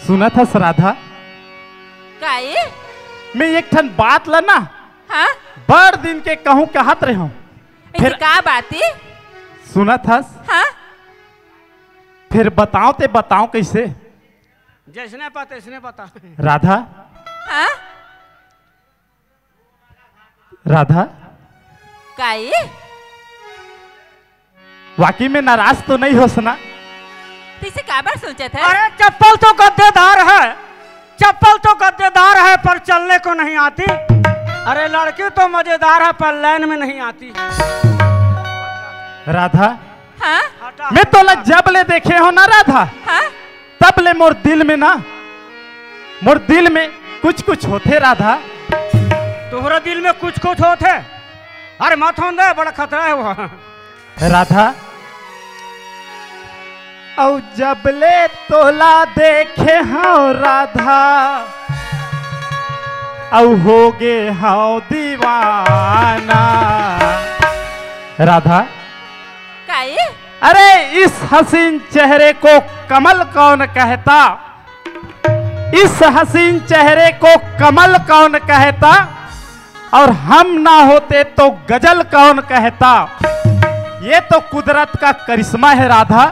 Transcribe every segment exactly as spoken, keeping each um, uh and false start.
सुनत हस राधा? का ए? मैं एक ठन बात ला ना, हाँ? बड़ दिन के कहूँ कहत रहे हूँ। ऐसे फिर का बात ए? सुनत हस? हाँ? फिर बताओ ते बताओ कैसे? जैसने पा तैसने पता। राधा? हाँ? राधा? का ए? वाकई में नाराज तो नहीं होस ना? तैसे काबर सोचत है? अरे चप्पल तो गद्देदार है, चप्पल तो गद्देदार है पर चलने को नहीं आती। अरे लड़की तो मजेदार है पर लाइन में नहीं आती। राधा, हाँ? मैं तोला जब ले देखे हो ना राधा, हाँ? तब ले मोर दिल में ना, मोर दिल में कुछ कुछ होथे राधा। तोहरा दिल में कुछ कुछ होथे? अरे मत होन दे, बड़ा खतरा है वो। राधा, अउ जब ले तोला देखे हव राधा, अउ हो गे हव दीवाना। राधा, का ए? अरे इस हसीन चेहरे को कमल कौन कहता? इस हसीन चेहरे को कमल कौन कहता? और हम ना होते तो गजल कौन कहता? ये तो कुदरत का करिश्मा है राधा,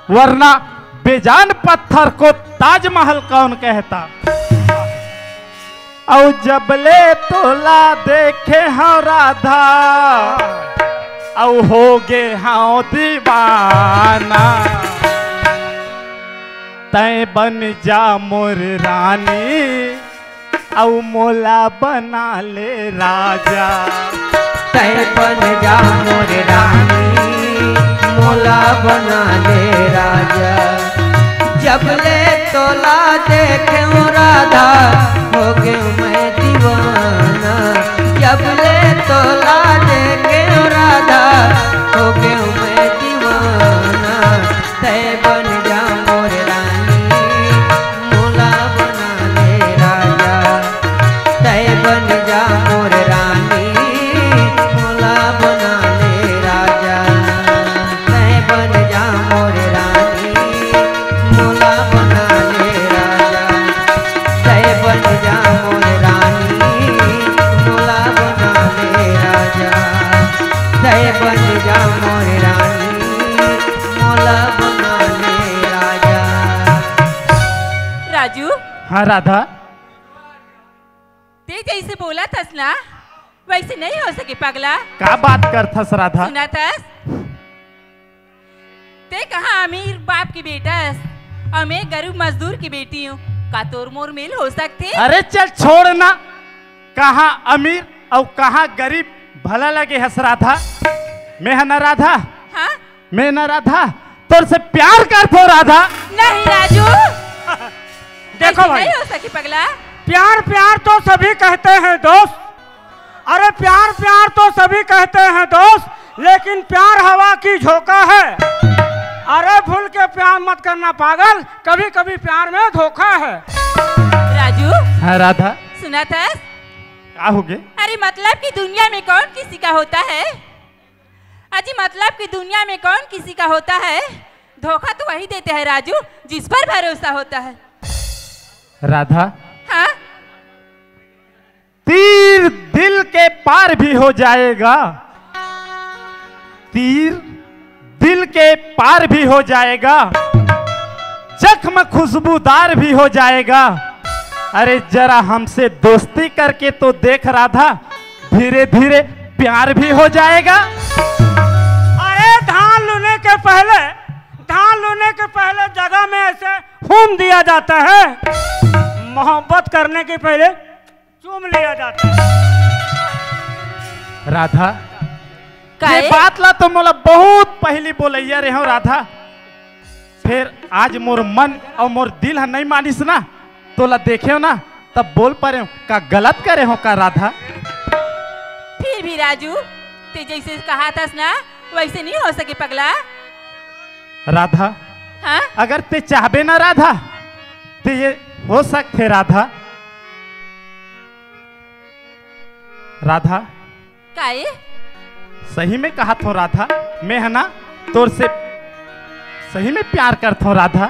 वरना बेजान पत्थर को ताजमहल कौन कहता? अउ जब ले तोला देखे हव राधा, अउ हो गे हव दीवाना। तैं बन जा मोर रानी, अउ मोला बना ले राजा। तैं बन जा मोर रानी, मोला बना ले राजा। जब ले तोला देखेंव राधा, हो गेंव मैं दीवाना। जब ले तोला देखेंव राधा, हो गेंव मैं दीवाना। तैं बन जा मोर रानी, मोला बना ले राजा। तैं बन जा मोर रानी, मोला बना ले राजा। तैं बन जा मोर रानी, मोला बना ले राजा। तैं बन जा मोर रानी, मोला बना ले राजा। तैं बन जा मोर रानी, मोला बना ले राजा। राजू। हाँ राधा। तैं जइसे बोलत हस ना, वइसे नइ हो सके पगला। का बात करथस राधा? सुनत हस? तैं कहाँ अमीर बाप के बेटा हस अउ मैं गरीब मजदूर के बेटी हूँ। का तोर मोर मेल हो सकथे? अरे चल छोड़ ना, कहाँ अमीर अउ कहाँ गरीब भला लगे हस राधा? मैं ह ना राधा? हाँ? मैं ना राधा, तोर से प्यार करथों राधा। नहीं राजू। देखो ऐसे भाई, नहीं हो सके पगला। प्यार प्यार तो सभी कहते हैं दोस्त, अरे प्यार प्यार तो सभी कहते हैं दोस्त, लेकिन प्यार हवा की झोंका है। अरे भूल के प्यार मत करना पागल, कभी कभी प्यार में धोखा है। राजू। हाँ राधा। सुनत हस? का हो गे? अरे मतलब कि दुनिया में कौन किसी का होता है? अजी मतलब कि दुनिया में कौन किसी का होता है? धोखा तो वही देते हैं राजू, जिस पर भरोसा होता है। राधा। हाँ? तीर दिल के पार भी हो जाएगा, तीर दिल के पार भी हो जाएगा, जख्म खुशबूदार भी हो जाएगा। अरे जरा हमसे दोस्ती करके तो देख राधा, धीरे धीरे प्यार भी हो जाएगा। अरे धान लूने के पहले, धान लूने के पहले जगह में ऐसे हूम दिया जाता है, मोहब्बत करने के पहले चूम लिया जाता है। राधा, काहे? ये बात ला तो मोला बहुत पहली बोलैया रहे हो राधा, फिर आज मोर मन अउ मोर दिल ह नहीं मानिस ना, तोला देखेंव ना, तब बोल परेंव, का गलत करेंव का राधा? फिर भी राजू, तैं जइसे कहाथस ना, वइसे नहीं हो सके पगला। राधा, हाँ? अगर तैं चाहबे ना राधा, त ये हो सकथे राधा। राधा, काहे? सही में कहत हों राधा, मैं ह ना तोर से सही में प्यार करत हों राधा।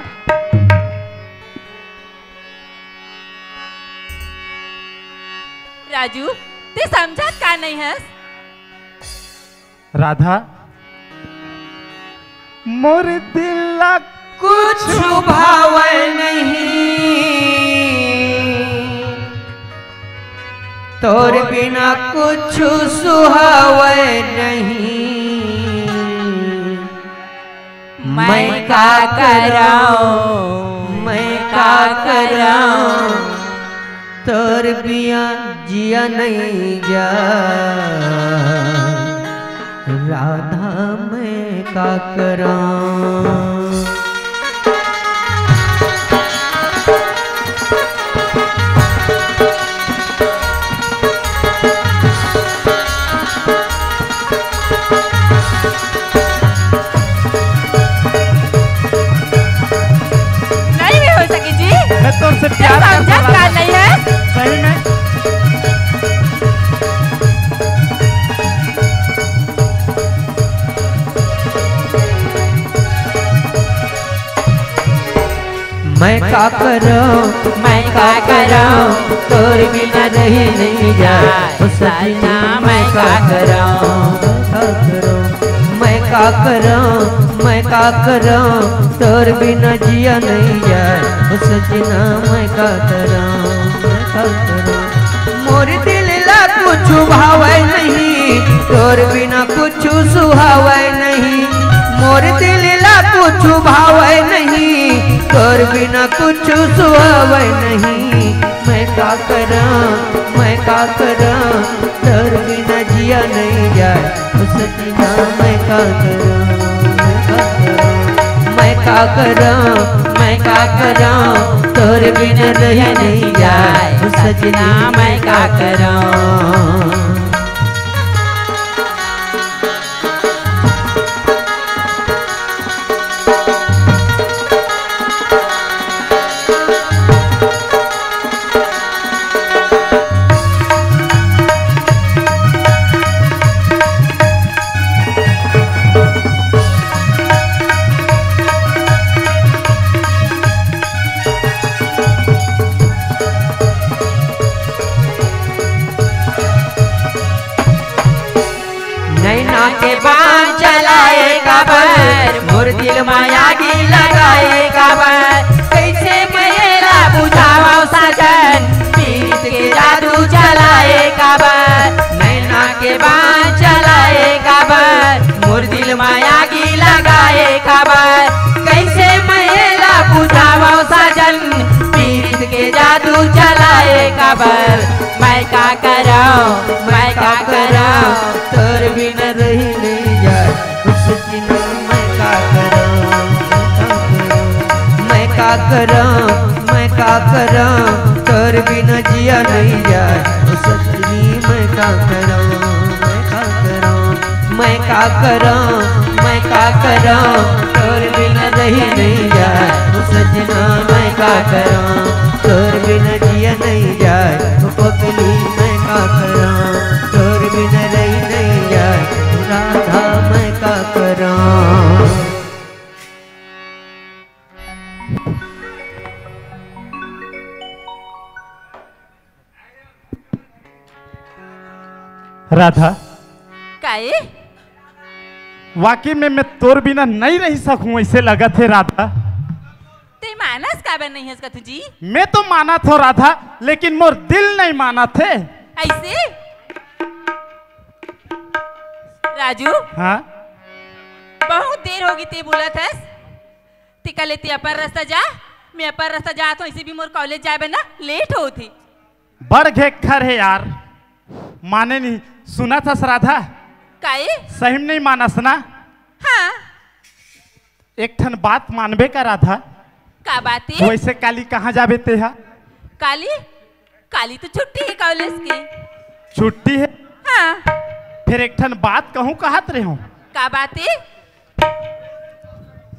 राजू, ते समझत का नहीं हस? राधा, मोर दिल ला कुछ भावै नहीं, तोर बिना कुछ सुहावै नहीं। मैं का करौं, मैं का करौं, तोर बिना जिया नहीं जा। राधा मैं का करौं। नहीं भी हो सकी जी। मैं तोर से प्यार करता हूँ। नहीं है। सही में। मैं का करौं, मैं का करौं, तोर बिना रहे नहीं जाए। ओ सजना, मैं का करौं, मैं का करौं, मैं का करौं, तोर बिना जिया नहीं जाए। ओ सजना, मैं का करौं, मैं का करौं। मोर दिल ला कुछ भावै नहीं, तोर बिना कुछ सुहावै नहीं। मोर दिल ला कुछ भावै नहीं, तोर बिना कुछ सुहावै नहीं। मैं का करौं, मैं का करौं, तोर बिना जिया नहीं जाए। ओ सजना, मैं का करौं, मैं का करौं, मैं का करौं, मैं का करौं, तोर बिना रहे नहीं जाए। ओ सजना, मैं का करौं। नैना के बाण चलाए काबर, मोर दिल मा आगी लगाए काबर, कैसे मैं एला बुझावंव साजन, पीत के जादू चलाए काबर। नैना के बाण चलाए काबर, मोर दिल मा आगी लगाए काबर, कैसे मैं एला बुझावंव साजन, पीत के जादू चलाए काबर। मैं का करौं, मैं का करौं, तोर बिना रहे नहीं जाए। ओ सजना, मैं का करौं, मैं का करौं, मैं का करौं, तोर बिना जिया नहीं जाए। ओ सजनी, मैं का करौं, मैं का करौं, मैं का करौं, मैं का करौं, तोर बिना रहे नहीं जाए। ओ सजना, मैं का करौं, तोर बिना जिया नहीं जाए। ओ पगली, मैं का करौं, तोर बिना रहे नहीं जाए। राधा, मैं का करौं। राधा। काए? वाकई में मैं तोर बिना नहीं रह सकूं, ऐसे लगत हे राधा। ते मानस काबर नहीं हस कथू जी? मैं तो मानत हों राधा, लेकिन मोर दिल नहीं मानत हे। ऐसे? राजू? हाँ? बहुत देर होगे ते बोलत हस। ते कले ते अपन रस्ता जा, मैं अपन रस्ता जात हों, ऐसे भी मोर कॉलेज जाए बर ना लेट होत हे। बड़ घेक्खर हे यार, माने नहीं। सुनत हस राधा? काए? सही में नहीं मानस ना? हाँ। एक ठन बात मानबे का राधा? का बात हे? वैसे काली कहाँ जाबे तेहा? काली? काली तो छुट्टी हे कॉलेज के। छुट्टी हे? हाँ। फिर एक ठन बात कहूँ कहत रहे हों। का बात हे?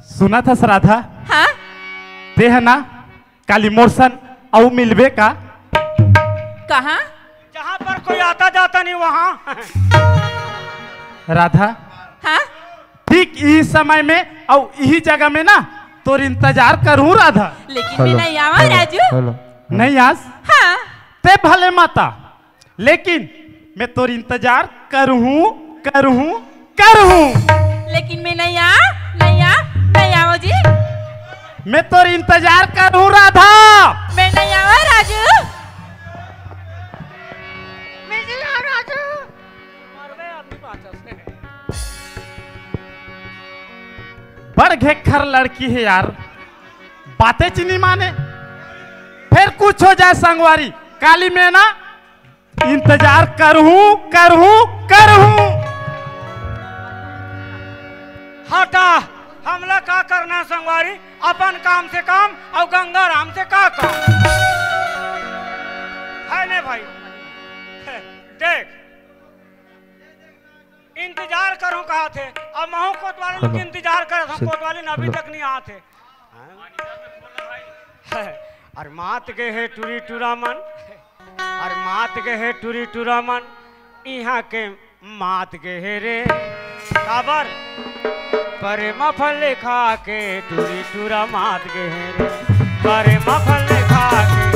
सुनत हस राधा? हाँ। तेहा ना काली मोर सन अउ मिलबे का? कहाँ? जहाँ पर कोई आता जाता नहीं वहाँ। राधा। हाँ। ठीक इही समय में अउ इही जगह में ना तोर इंतजार करहूँ राधा। लेकिन मैं नहीं आवां राजू। नहीं आस? हाँ। ते भले मत आ। लेकिन मैं तोर इंतजार करूँ, करूँ, करूँ। लेकिन मैं नहीं आ, नहीं आ, नहीं आओ जी। मैं तोर इंतजार करूँ राधा। मैं नहीं आओ राजू। मैं नहीं आओ राजू। बड़ घेखर लड़की हे यार, बातें च नी माने। फेर कुछ हो जाए संगवारी, काली मैं ना इंतजार करहूँ, करहूँ, करहूँ। हटा, हमला का करना संगवारी, अपन काम से काम अउ गंगा राम से का काम। है ने भाई? देख, इंतजार करहूँ कहाथे, अब महूँ कोतवाल के इंतजार करत हूँ, कोतवालिन अभी तक नहीं आथे। अरे मात गे हे टूरी टूरा मन, अरे मात गे हे टूरी टूरा मन, इहाँ के मात गे हे रे। काबर? परे म फल खा के टूरी टूरा मात गे हे रे। परे म फल खा के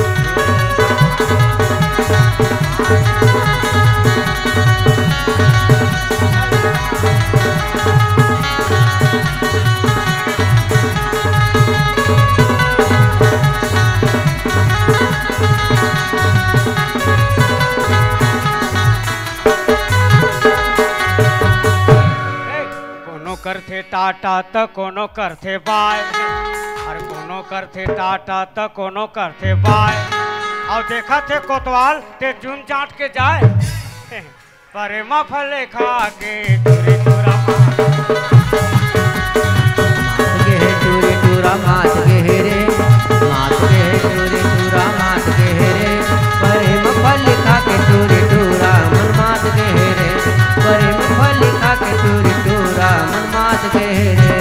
कोनो करथे टाटा त कोनो करथे बाय, अरे कोनो करथे टाटा त कोनो करथे बाय। अउ देखत हे कोतवाल ते चुम चाट के जाय। परे म फल खा के टूरी टूरा मात गे हे टूरी टूरा मात गे हे रे, मात गे हे टूरी टूरा मात गे हे रे। परे म फल खा के टूरी टूरा मन मात गे हे रे, परे म फल खा के टूरी टूरा मन मात गे हे रे।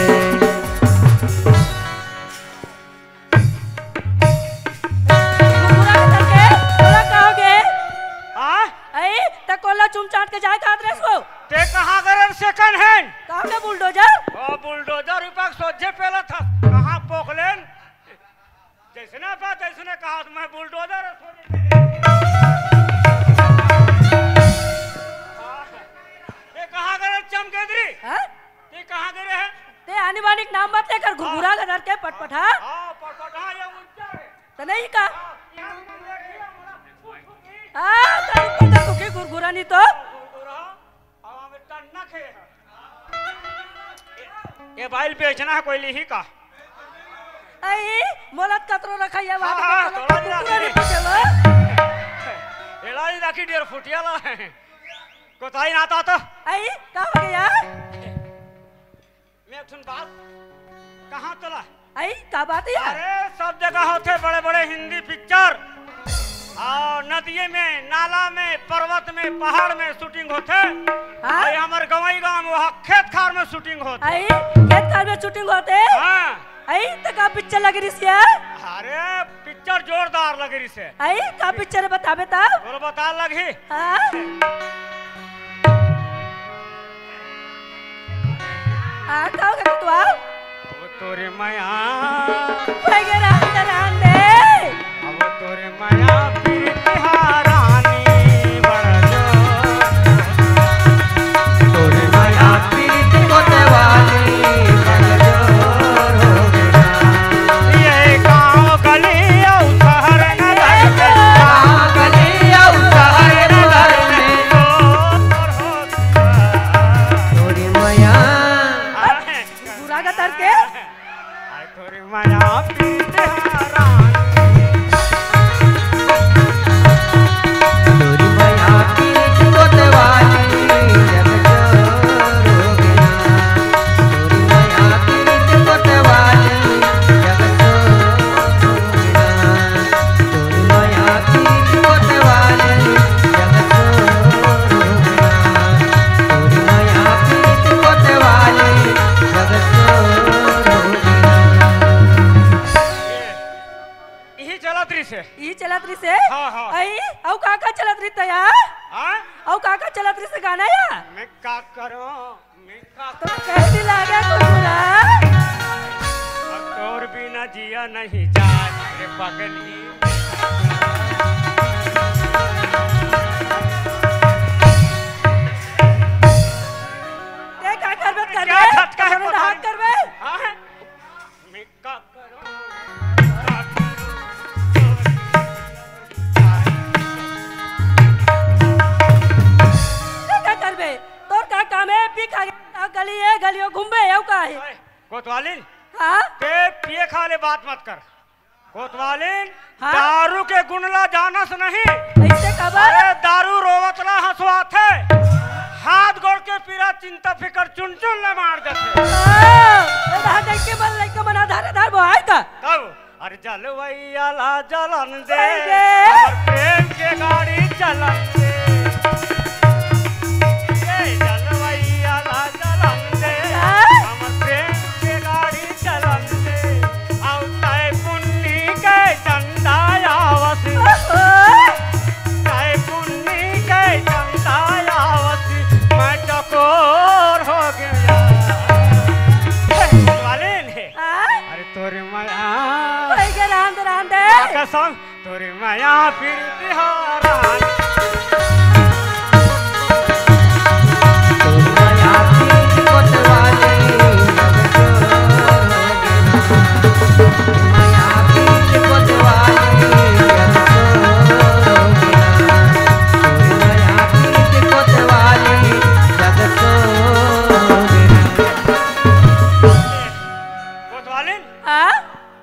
कुकुरा के तरके, तोला का होगे? आ? अई, त कोला चुम चाट के जाय कहत रेहेस वो? ते कहाँ करे second hand? कहाँ के bulldozer? ओ, bulldozer रुपया के सोझे पेलत हस। कहाँ पोकलेन? जैसने बा, तैसने कहा, मैं bulldozer हस। ते कहाँ करे चमकेदरी? हाँ? ते कहाँ गे रहे? ते आनी बानी के नाम मत लेकर, घुघुरा गदर के पटपटा। हाँ, पटपटा, ये उज्जर है। त नहीं का? हाँ, यहाँ से देखिए, हमारा फुकी। हाँ, त ऊपर तक फुकी घुरघुरा नहीं तो। घुरघुरा, हवा में टन्नक है। ये, ये बाइल बेचना है, कोई लीही का? अई, मोला त कतरो रखा ये बात हाँ, हाँ, बोलो, तोला कुकुरा नहीं नहीं रखी। पटेला। एला नहीं रखी, डेढ़ फुटिया ला है। कोताही ना आता तो। अई, का हो गया? मैं एक ठन बात कहाँ तोला? अई, का बात है यार? अरे, सब जगह होथे बड़े-बड़े हिंदी पिक्चर। अउ नदिये में, नाला में, पर्वत में, पहाड़ में shooting होथे। हाँ? अउ हमर गंवई गांव में, वहाँ खेत खार में shooting होथे। अई, खेत खार में shooting होथे? हाँ। अई, त का पिक्चर लगे रिहिस हे? अरे, पिक्चर जोरदार लगे रिहिस हे। अई, का पिक्चर हे बताबे त? तोला बता लगही। हाँ। हाँ, का हो गे तू? अब तोरे मया। भाई गे राम दे, राम दे। अब तोरे मया प्रीत हा रानी बड़ जोर। तोरे मया प्रीत कोतवाली बड़ जोर हो गया। ये गाँव गली अउ शहर नगर में। गाँव गली अउ शहर नगर में। जोर हो गया। तोरे मया। बुरा का तरके। आय तोरे मया प्रीत हा रानी। तोरे मया प्रीत कोतवाली जग जोर हो गया। तोरे मया प्रीत कोतवाली जग जोर हो गया। तोरे मया प्रीत कोतवाली जग जोर हो गया। तोरे मया प्रीत कोतवाली जग जोर हो गया। इही चलत रिहिस हे। इही चलत रिहिस हे? हाँ, हाँ। अई, अउ का का चलत रिहिस हे या? हाँ? अउ का का चलत रिहिस हे गाना या? मैं का करूँ? मैं का तो करूँ? कैसी लागे कुकुरा? अब तोर बिना जिया नहीं जाए रे पगली। पी खा के गली ए, गलियो घूमबे, एउ का हे? कोतवालिन, हाँ? ते पिए खा ले बात मत कर। कोतवालिन, हाँ? दारू के गुण ला जानस नहीं। अइसे काबर? अरे, दारू रोवत ला हंसवाथे, हाथ गोड़ के पीरा, चिंता फिकर चुन चुन ले मार देथे। ओ, ए, रहा देख के मन लइका मन आधार आधार बोहाय का? तब, अरे जलवैया ला जलन दे, सही दे। हमर प्रेम के गाड़ी चलन दे। ए जलवैया ला जलन दे, हाँ? हमर प्रेम के गाड़ी चलन दे। अउ तय पुन्नी के चंदा आवसी, ओहो। तय पुन्नी के चंदा आवसी, मैं चकोर हो गया। वाले ने। हाँ? अरे तोरे मया। भाई के रांध रांध दे। का कसम, तोरे मया फिर तिहारा। तोरे मया फिर कोतवाली, मया फिर कोतवाली, कोतवाली। कोतवालिन? हाँ?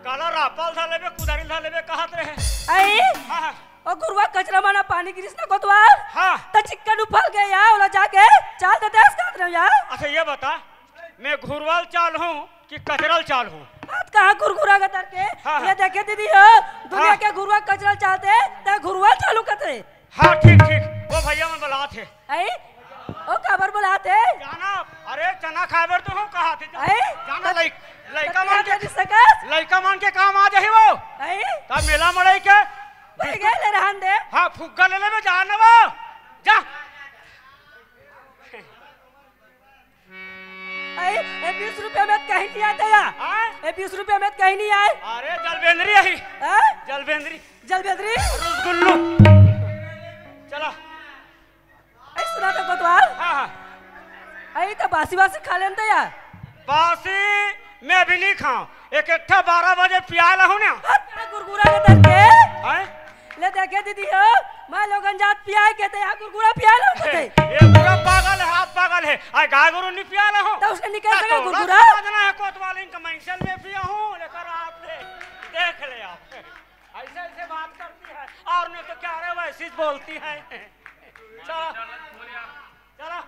काला रापा ल धर लेबे, कुदारी ल धर लेबे, कहत रहे। आई? हाँ, हाँ। ओ गुरुआ, कचरा मन म पानी गिरिस ना कोतवाल? हाँ। त चिक्कन उफल गे या, ओला जाके चाल देते हस कहत रहे या। अच्छा, ये बता, मैं घुरुआ ल चालहूँ कि कचरा ल चालहूँ? बात कहाँ घुरघुरा के तर के? हाँ, हाँ। ये देखे दीदी हो, दुनिया हाँ। के घुरुआ कचरा ल चालथे, त घुरुआ ल चालू कथे। हाँ, ठीक, ठीक। वो भैया मन बलात हे। आई? ओ काबर बलात हे? जाना, अरे चना खाए बर तो हूँ कहा थे। आई? जाना, लइक-, लइका मन के, लइका मन के काम आ जाही वो। आई? का मेला मड़ई के? भाई गए ले रहन दे। हाँ, फुग्गा ले ले, मैं जान वो। जा। आई, ए बीस रुपया में कहीं नहीं आय या। हाँ? ए बीस रुपया में कहीं नहीं आय। अरे, जलबेंदरी अही। हाँ? जलबेंदरी। जलबेंदरी? रसगुल्लू। चला। आई, सुना तो कोतवाल। हाँ, हाँ। आई, त बासी बासी खा लेन त या। बासी मैं अभी नहीं खाऊं। एक एकठा बारह बजे पिया लहूं ना। हाँ, तेरा गुरगुरा के दर के। हैं? ले देखे दीदी हो, मैं लोगन जात पियाय के ते यहाँ गुरगुरा पियाय लो कथे। ये पूरा पागल है, आप पागल है। आ गाय गोरू नहीं पिया लहूं। तो उसके निकल ना सके तो गुरगुरा? समझना है कोतवालिन का, मैं इनसे मैं पिया हूँ, लेकर आप दे-, देख ले आप। ऐसे ऐसे बात करती है, और नहीं तो क्या रे, वैसी बोलती है। चला। चला,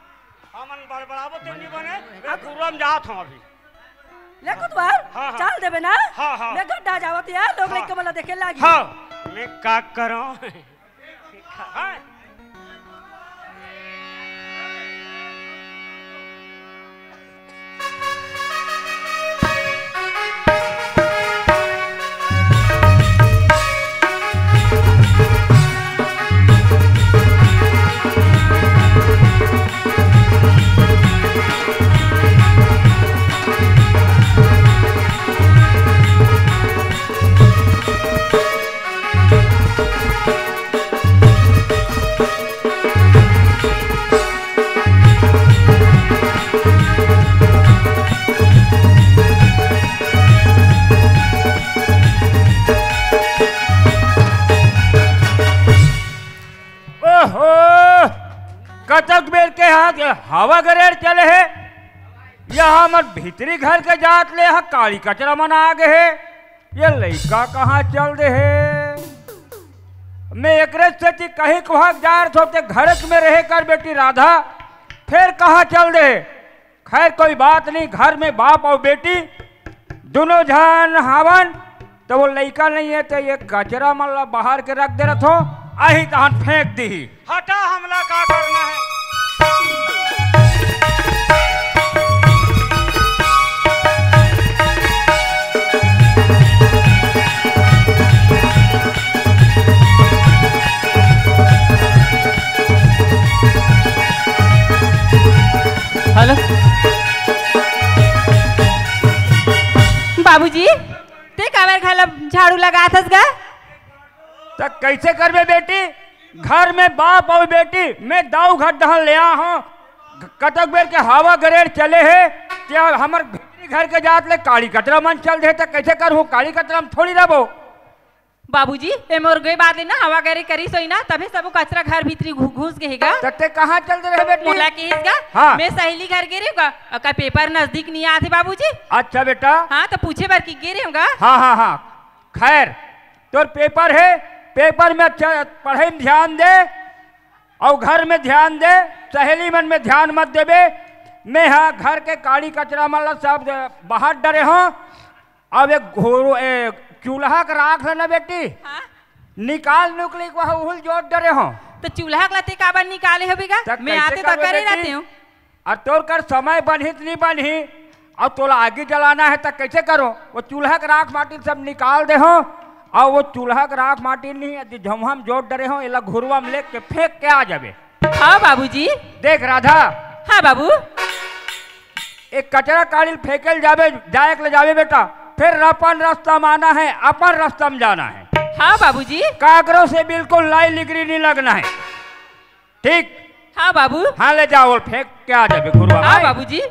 हमन बड़बड़ाबो ते नहीं बने, मैं घुरुआ म जात हूँ अभी। ले कुतवाल, हाँ, हाँ। चाल देबे ना? हाँ, हाँ। मैं गड्ढा जावत या, लोग हाँ। लइका मन ला देखे लागी। हाँ, मैं का करूँ? हाँ। ओहो, कतक बेर के हा-, हवा गरेर चले हे। यहाँ हमर भीतरी घर के जात ले हा काली कचरा मन आ गे हे। ये लइका कहाँ चल दे हे? मैं एकरे सेती कहीं कुहाँ जा रथों ते घरच में रहे कर बेटी राधा, फेर कहाँ चल दे? खैर, कोई बात नहीं, घर में बाप अउ बेटी दुनों झन हावन, त वो लइका नहीं हे, त ये कचरा मन ला बाहर के रख दे रथों, आही तहन फेंक दीही। हटा, हमला का करना है? हेलो। बाबूजी, ते काबर घर ला झाड़ू लगात हस गा? त कइसे करबे बेटी, घर में बाप अउ बेटी, मैं दाऊ घर डहन ले आ हूँ। कतक बेर के हवा गरेर चले हे, ते हमर भीतरी घर के जात ले काली कचरा मन चल दे, त कइसे करहूँ? काली कचरा म थोड़ी रहबो। बाबूजी, ए मोर गे बाद ले ना हवा गरे करिस होई ना, तभे सबो कचरा घर भीतरी घु-, घुस गे हे गा। त ते कहाँ चल दे रहे बेटी? मोला किहिस गा, हाँ। मैं सहेली घर गे रेहेंव गा, ओकर पेपर नजदीक नइ आत हे बाबूजी। अच्छा बेटा। हाँ, त पूछे बर कि गे रेहेंव गा। हाँ, हाँ, हाँ। खैर, तोर पेपर हे, पेपर में अच्छा पढ़ई में ध्यान दे, अउ घर में ध्यान दे, सहेली मन में ध्यान मत देबे। मैं हा घर के काड़ी कचरा मन ला सब बाहर डरे हों। अब एक घोरो, ए, चूल्हा के राख ल ना बेटी, हाँ? निकाल नुकली को उहुल जोत डरे हों। त चूल्हा के ला ते काबर निकाले होबे गा? त मैं कइसे आते त करबे करे बेटी? रहते हूँ। अउ तोर कर समय बनही त नइ बनही, अउ तोला आगी जलाना हे त कइसे करों? वो चूल्हा के राख माटी सब निकाल दे हों, अउ वो चूल्हा के राख माटी नइ, यदि झम्हा में जोत डरे हों, एला घुरवा में लेके फेंक के आ जाबे। हाँ बाबूजी। देख राधा। हाँ बाबू। एक कचरा काड़ी ल फेंके ल जाबे, जाए के ले जाबे बेटा, फिर अपन रास्ता में आना हे, अपन रास्ता में जाना हे। हाँ बाबूजी। काकरो से बिल्कुल लाई लिगरी नइ लगना हे। ठीक? हाँ बाबू। हाँ, ले जाओ, फेंक के आ जाबे घुरवा हाँ भाई। बाबूजी।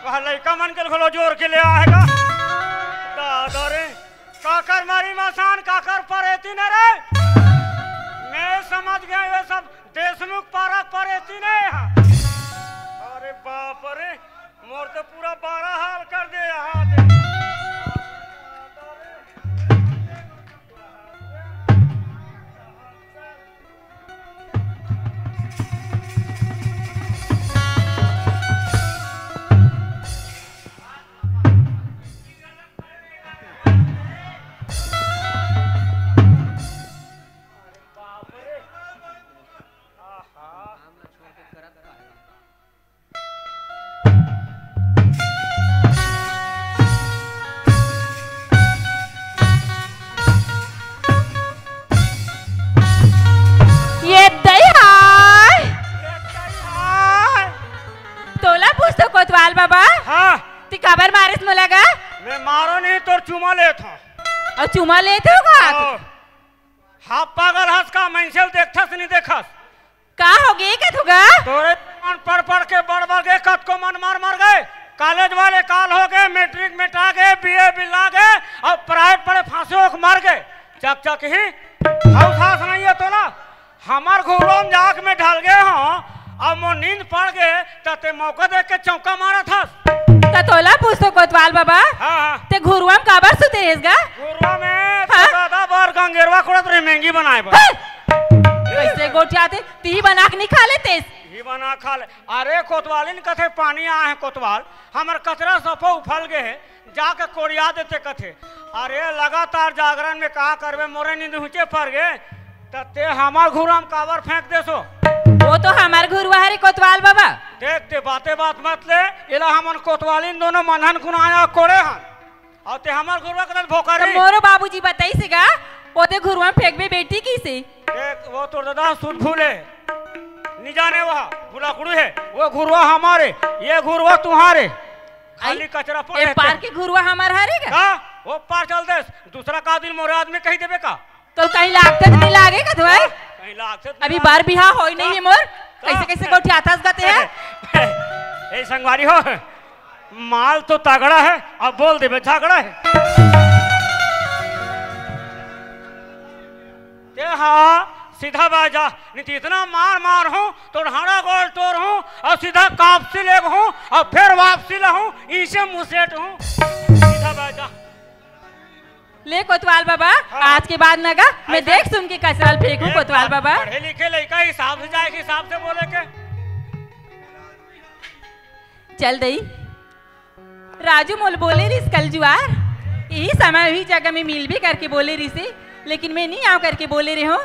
वह लइका मन के घलो जोर के ले आए गा। दादा रे, काकर मारी मसान, काकर परेती न रे। मैं समझ गया, ये सब देशमुख पारा परेती नहीं है। अरे बाप रे, मोर तो पूरा बारह हाल कर दे यहाँ दे। ये दई हाय। तोला पूछतो कोतवाल बाबा। हाँ। ती काबर मारिस मोला गा? मैं मारो नहीं, तोर चुमा लेत हूँ। अउ चुमा लेत हो का? हाँ। हाँ, पागल हस का, मनसे ल देखथस नहीं देखस? का हो गे कथू गा? तोरे मन पढ़ पढ़ के बड़ बड़ गे, कतको मन मर मर गे। कॉलेज वाले काल हो गे, मैट्रिक मेटा गे, बीए बिला गे, अउ प्राइवेट पढ़े फांसी होके मर गे। चक चक ही। हौस हास नहीं है तोला। हमर घुरवा में जाके मैं ढल गे हों, अब मोर नींद पड़ गे, त ते मौका देख के चौका मारत हस। त तोला पूछतो कोतवाल बाबा, हाँ, हाँ। ते घुरवा में काबर सुते हेस गा? घुरवा में हाँ? तो दादा बर गंगेरवा कोड़त रहे, महंगी बनाए बर। हाँ। कइसे गोठियाथे, तिही बना के नइ खा लेतेस? तिही बना खा ले। अरे कोतवालिन कथे, पानी आए हे कोतवाल, हमर कचरा सफा उफल गे हे, जाके कोड़िया देते कथे। अरे लगातार जागरण में का करबे, मोरे नींद हुचे पर गे, त ते हमर घुरवा में काबर फेंक देसो? वो तो हमर घुरवा हरे कोतवाल बाबा। देख ते बाते बात मत ले, एला हमन कोतवालिन दोनों मनहन कुनाया कोड़े हन। अउ ते हमर घुरवा के भोकारी। त मोरो बाबूजी बताइस हे गा, वो ते घुरवा में फेंकबे बेटी किसे। देख, वो तोर दादा सुध भूले। नि जाने वह, भुलाकुड़ू हे। वो घुरवा हमारे, ये घुरवा तुम्हारे। खाली आई, कचरा पड़े ए हे पार ते। के घुरवा हमार हरे गा? का? वो पार चल देस, दूसरा का दिन मोरे आदमी कही देबे का? तो कहीं लागथे त नइ लागे कथू भाई? कहीं लागथे त अभी नइ बार लागे। बिहा होई नहीं हे मोर, का? कइसे कइसे गोठियाथस गा ते हे? ए संगवारी हो, माल तो तगड़ा हे, अब बोल देबे झगड़ा हे। ते हा सीधा बाजा, नहीं तो इतना मार मार हूँ, तो ढाड़ा गोल तोर हूँ, अउ सीधा कापसी लेग हूँ, अउ फिर वापसी ला हूँ, इसे मुसेट हूँ। सीधा बाजा। ले कोतवाल बाबा, हाँ। आज के बाद न गा, मैं ऐसा देख सुन के कचरा ल फेंकूं ए, कोतवाल बाबा। पढ़े लिखे लइका हिसाब से जाए के हिसाब से बोले के। चल दई, राजू मोल बोले रिस कल जुआर, यही समय वही जगह में मिलबे करके बोले रिसे, लेकिन मैं नहीं आऊं करके बोले रहे हो।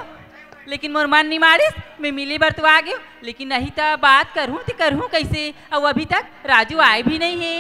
लेकिन मोर मन नी मानिस, मैं मिले बर तो आ गेंव, लेकिन नहीं त बात करहूँ त करहूँ कइसे? अउ अभी तक राजू आए भी नहीं हे।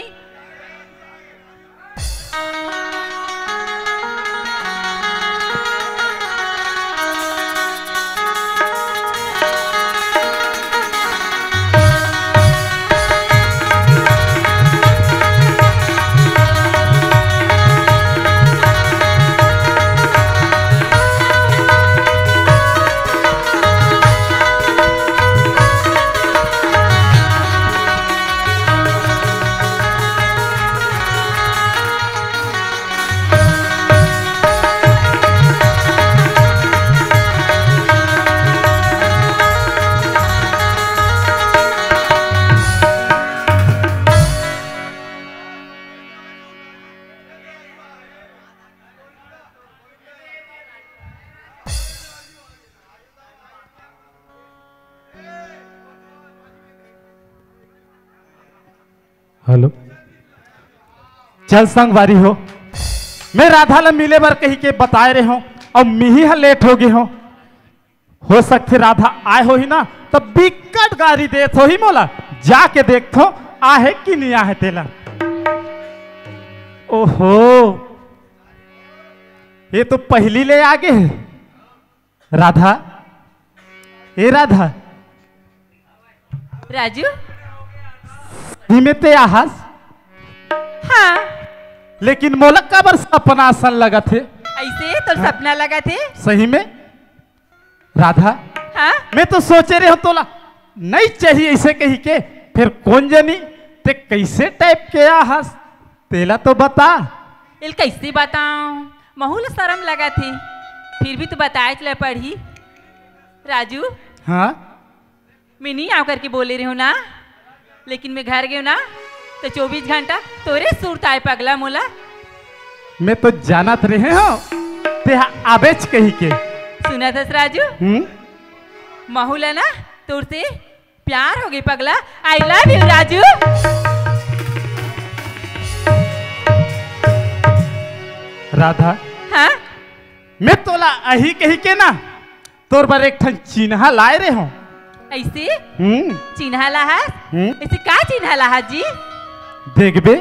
हेलो, चल संगवारी हो, मैं राधा ला मिले बर कहि के बताए रहे हों, अउ मिही ह लेट हो गे हों। हो सकथे राधा आए होही ना, त बिकट गारी देत होही मोला, जाके देखथों आहे कि नी आहे तेला। ओहो, ये तो पहिली ले आगे हे। राधा, ए राधा, राजू? सही में ते आहस? हाँ। लेकिन मोला काबर सपना असन लगत हे? अइसे तोर हाँ। सपना लगत हे? सही में? राधा, हाँ? मैं तो सोचे रहे हों तोला नइ चाही अइसे कहि के, फेर कोन जनी ते कइसे टाइप के आहस? तेला तो बता। एला कइसे बतावं? महू ल सरम लगत हे, फिर भी तो बताएच ल पड़ही। राजू, हाँ? मैं नी आंव करके बोले रहे हों ना, लेकिन मैं घर गेंव ना, त चौबीस घंटा तोरे सुरत आए पगला मोला। मैं तो जानत रहे हों, तेहा आबेच कहि के। सुनत हस राजू? हम्म? महू ल ना तोर से प्यार हो गे पगला। I love you Raju. Radha, हाँ? मैं तोला अही कहि के ना, तोर बर एक ठन चिन्हा लाए रहे हों। अइसे? हम्म। चिन्हा लाहस? हम्म। अइसे का चिन्हा लाहस जी? देखबे?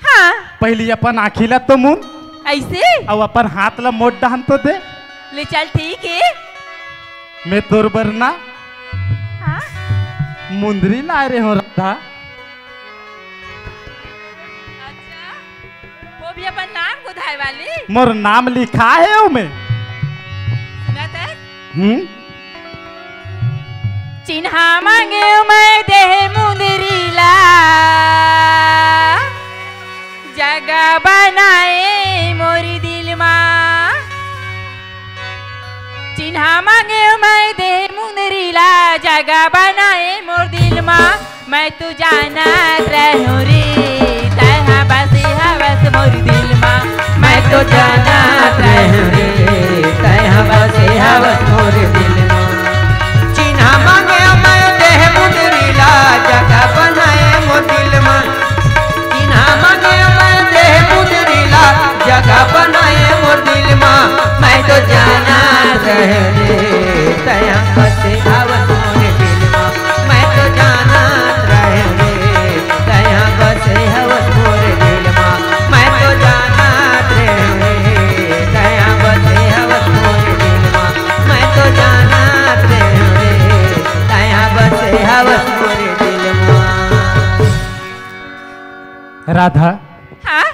हाँ। पहिली अपन आँखी ला तो मुन। अइसे? अउ अपन हाथ ला मोर डहन तो दे। ले चल, ठीक हे। मैं तोर बर ना हाँ? मुंदरी लाए रहे हों राधा। अच्छा, वो भी अपन नाम गोधाए वाली? मोर नाम लिखा हे ओमे। सुनत हस? हम्म। चिन्हा मांगेंव मैं देहे मुंदरी ला, जगा बनाए मोर दिल मा। चिन्हा मांगेंव मैं देहे मुंदरी ला, जगा बनाए मोर दिल मा। मैं तो जानत रहेंव रे, तैं हा बसे हवस मोर दिल मा। मैं तो जानत रहेंव रे, तैं हा बसे हवस मोर दिल मा। चिन्हा मांगेंव मैं देहे मुंदरी ला, जगा बनाए मोर दिल मा। चिन्हा मांगेंव मैं देहे मुंदरी ला, जगा बनाए मोर दिल मा। मैं तो जानत रहेंव रे, तैं हा बसे हवस मोर दिल मा। मैं तो जानत रहेंव रे, तैं हा बसे हवस मोर दिल मा। मैं तो जानत रहेंव रे, तैं हा बसे हवस मोर दिल मा। मैं तो जानत रहेंव रे, तैं हा बसे हवस मोर दिल मा। राधा, हाँ?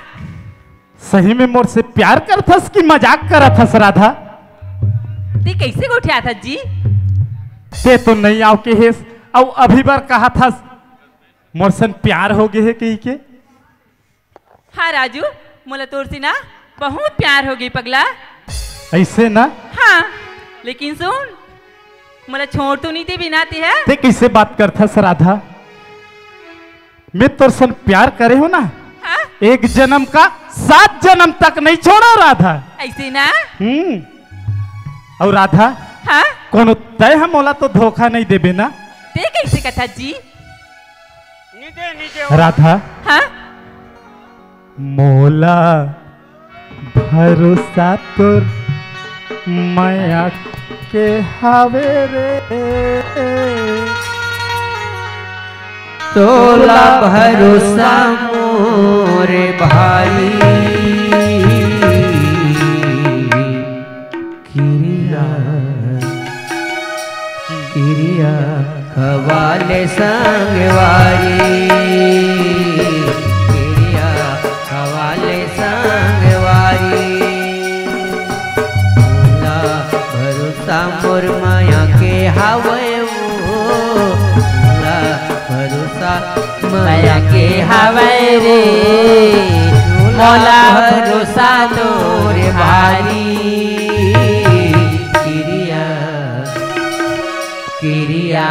सही में मोर से प्यार करथस कि मजाक करत हस राधा? ते कइसे गोठियाथस जी? ते तो नइ आंव केहेस, अउ अभी बर कहत हस मोर सन प्यार हो गे हे कहि के। हाँ राजू, मोला तोर से ना बहुत प्यार हो गे पगला। अइसे ना? हाँ, लेकिन सुन, मोला छोड़ तो नइ देबे ना ते ह। ते कइसे बात करथस राधा? मैं तोर सन प्यार करे हों ना, हाँ? एक जनम का सात जनम तक नइ छोड़ंव राधा। अइसे ना? हम्म। अउ राधा, हाँ? कोनो तैं हा मोला तो धोखा नइ देबे ना? ते कइसे कथस जी? राधा, हाँ? मोला भरोसा तोर मया के हावे रे। तोला भरोसा मोर भाई, किरिया, किरिया खवाले संगवारी, किरिया खवाले संगवारी। मोला भरोसा मोर माया के हावय वो, मोला भरोसा माया के हावय रे, मोला भरोसा तोर भारी। किरिया, किरिया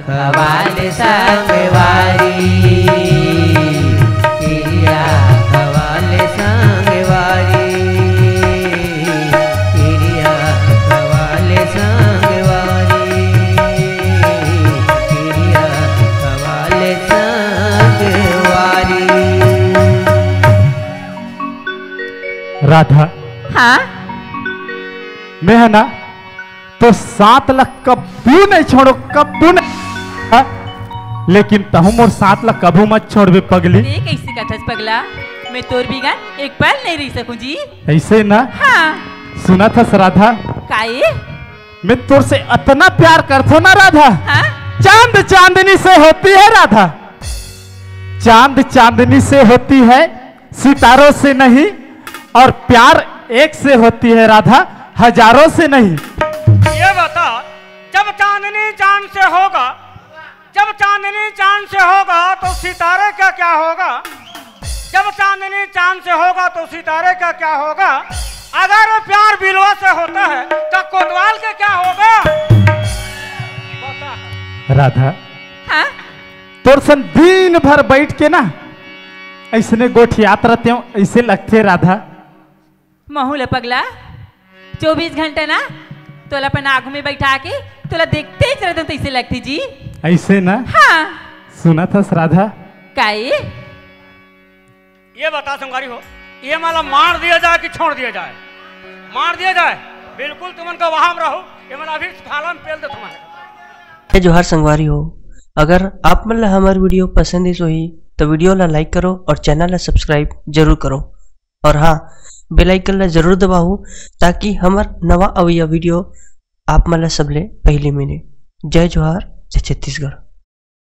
खवाले संगवारी, किरिया खवाले संगवारी, किरिया खवाले संगवारी, किरिया खवाले संगवारी। राधा, हाँ? मैं है ना, तो साथ ला कब्बू नहीं छोड़ो, कब्बू नहीं। हाँ? लेकिन तहूँ मोर साथ ला कभू मत छोड़बे पगली। ए, कइसे कथस पगला? मैं तोर बिगर एक पल नहीं रह सकूं जी। अइसे ना? हाँ। सुनत हस राधा? काए? मैं तोर से अतना प्यार करथों ना राधा। हाँ? चांद चांदनी से होती है राधा, चांद चांदनी से होती है, सितारों से नहीं। और प्यार एक से होती है राधा, हजारों से नहीं। ये बता, जब चांदनी चांद से होगा, जब चांदनी चांद से होगा तो सितारे का क्या होगा? जब चांदनी चांद से होगा तो सितारे का क्या होगा? अगर प्यार बिलवा से होता है तो कोतवाल का क्या होगा? बता। राधा, हाँ? तोर सन दिन भर बैठ के ना अइसने गोठियात रहतेंव, अइसे लगथे राधा। महू ल पगला, चौबीस घंटा ना तोला अपन आगू में बैठा के तोला देखते ही रहतेंव, तइसे लगथे जी। अइसे ना? हाँ। सुनत हस राधा? काए? ये बता संगवारी हो, ये मन ला मार दिया जाए कि छोड़ दिया जाए? मार दिया जाए। बिल्कुल तुमन का वहां रहो, ये मन अभी भाला में पेल दे तुम्हारे। जय जोहार संगवारी हो, अगर आप मन ला हमर video पसंद आइस होही तो video ला like करो और channel ला subscribe जरूर करो। और हाँ, bell icon ला जरूर दबाओ ताकि हमर नवा अवइया video आप मन ला सबले पहली मिले। जय जोहार, जय छत्तीसगढ़।